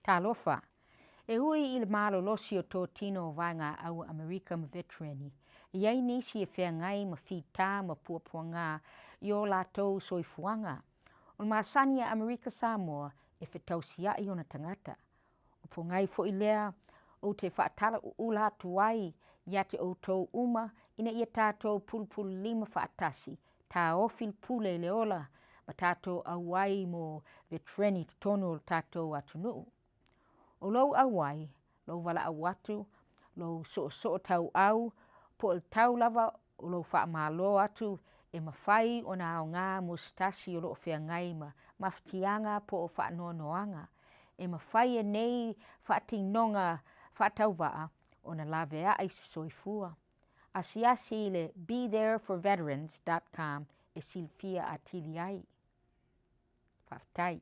Talofa! E ui i le malolosi o totino o vaegaʻau a Amerika ma Vetereni, e i ai nisi e feagai ma fitā ma puapuagā i o latou soifuaga. O le masani a Amerika Samoa, e fetausia'i ona tagata. O pogai foi lea ou te faatalauula atu ai ia te outou uma ina ia tatou pulupululima faatasi, taofi le pule i le ola ma tatou auai mo Vetereni i totonu o le tatou atunuu. O lou auai, lou valaau atu, lou soosootauau, po o le tau lava o lou faamalo atu e mafai ona aoga mo se tasi o loo feagai ma mafatiaga po o faanoanoaga. E mafai e nei faatinoga faatauvaa ona laveai se soifua. Asiasi i le bethereforveterans.com e silafia atili ai. Faafetai.